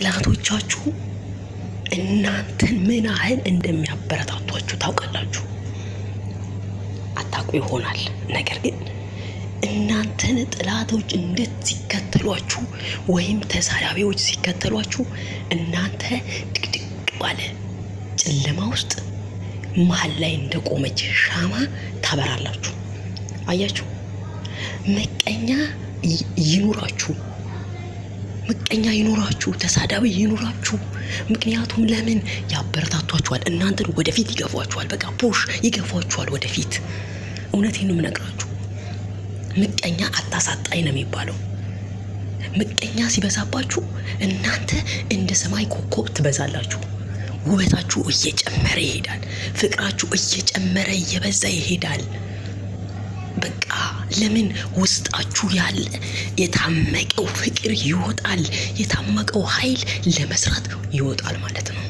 ጥላቶቻችሁ እናንተን ምን ያህል እንደሚያበረታቷችሁ ታውቃላችሁ? አታውቁ ይሆናል። ነገር ግን እናንተን ጥላቶች እንዴት ሲከተሏችሁ ወይም ተሳዳቢዎች ሲከተሏችሁ እናንተ ድቅድቅ ባለ ጨለማ ውስጥ መሀል ላይ እንደቆመች ሻማ ታበራላችሁ። አያችሁ፣ ምቀኛ ይኑራችሁ፣ ምቀኛ ይኑራችሁ፣ ተሳዳቢ ይኑራችሁ። ምክንያቱም ለምን ያበረታቷችኋል? እናንተን ወደፊት ይገፏችኋል። በቃ ፑሽ ይገፏችኋል ወደፊት። እውነቴን ነው የምነግራችሁ። ምቀኛ አታሳጣኝ ነው የሚባለው። ምቀኛ ሲበዛባችሁ እናንተ እንደ ሰማይ ኮከብ ትበዛላችሁ። ውበታችሁ እየጨመረ ይሄዳል። ፍቅራችሁ እየጨመረ እየበዛ ይሄዳል። በቃ ለምን ውስጣችሁ ያለ የታመቀው ፍቅር ይወጣል። የታመቀው ኃይል ለመስራት ይወጣል ማለት ነው።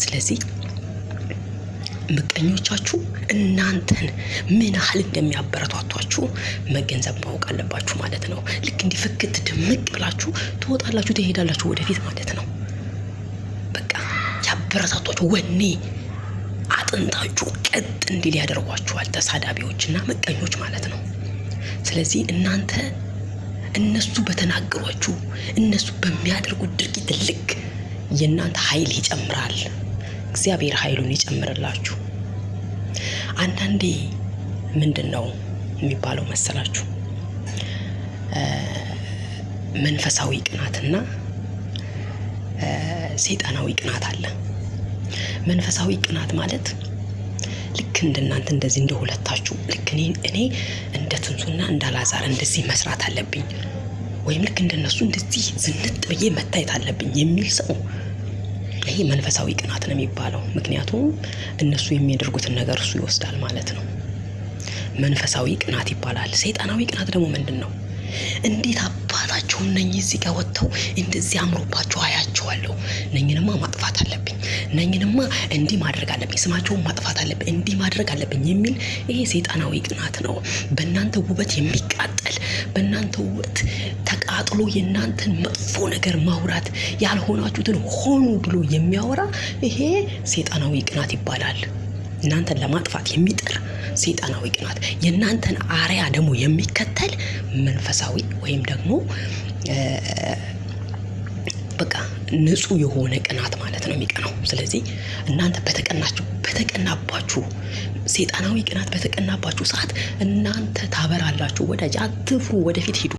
ስለዚህ ምቀኞቻችሁ እናንተን ምን ያህል እንደሚያበረታቷችሁ መገንዘብ ማወቅ አለባችሁ ማለት ነው። ልክ እንዲህ ፍክት ድምቅ ብላችሁ ትወጣላችሁ፣ ትሄዳላችሁ ወደፊት ማለት ነው። በቃ ያበረታቷችሁ ወኔ አጥንታችሁ ቀጥ እንዲል ያደርጓችኋል፣ ተሳዳቢዎችና ምቀኞች ማለት ነው። ስለዚህ እናንተ እነሱ በተናገሯችሁ እነሱ በሚያደርጉት ድርጊት ልክ የእናንተ ኃይል ይጨምራል። እግዚአብሔር ኃይሉን ይጨምርላችሁ። አንዳንዴ ምንድን ነው የሚባለው መሰላችሁ? መንፈሳዊ ቅናትና ሰይጣናዊ ቅናት አለ። መንፈሳዊ ቅናት ማለት ልክ እንደናንተ እንደዚህ እንደ ሁለታችሁ ልክ እኔ እንደ ትንሱና እንደ አላዛር እንደዚህ መስራት አለብኝ ወይም ልክ እንደነሱ እንደዚህ ዝንጥ ብዬ መታየት አለብኝ የሚል ሰው ይሄ መንፈሳዊ ቅናት ነው የሚባለው። ምክንያቱም እነሱ የሚያደርጉትን ነገር እሱ ይወስዳል ማለት ነው። መንፈሳዊ ቅናት ይባላል። ሰይጣናዊ ቅናት ደግሞ ምንድን ነው? እንዴት አባታቸው እነኚህ እዚህ ጋር ወጥተው እንደዚህ አምሮባቸው አያቸዋለሁ። እነኝንማ ማጥፋት አለብኝ፣ እነኝንማ እንዲህ ማድረግ አለብኝ፣ ስማቸውን ማጥፋት አለብኝ፣ እንዲህ ማድረግ አለብኝ የሚል ይሄ ሰይጣናዊ ቅናት ነው። በእናንተ ውበት የሚቃጠል፣ በእናንተ ውበት ተቃጥሎ የእናንተን መጥፎ ነገር ማውራት፣ ያልሆናችሁትን ሆኑ ብሎ የሚያወራ ይሄ ሰይጣናዊ ቅናት ይባላል። እናንተን ለማጥፋት የሚጥር ሰይጣናዊ ቅናት፣ የእናንተን አርያ ደግሞ የሚከተል መንፈሳዊ ወይም ደግሞ በቃ ንጹህ የሆነ ቅናት ማለት ነው የሚቀናው። ስለዚህ እናንተ በተቀናችሁ በተቀናባችሁ ሰይጣናዊ ቅናት በተቀናባችሁ ሰዓት እናንተ ታበራላችሁ። ወዳጅ አትፍሩ፣ ወደፊት ሂዱ።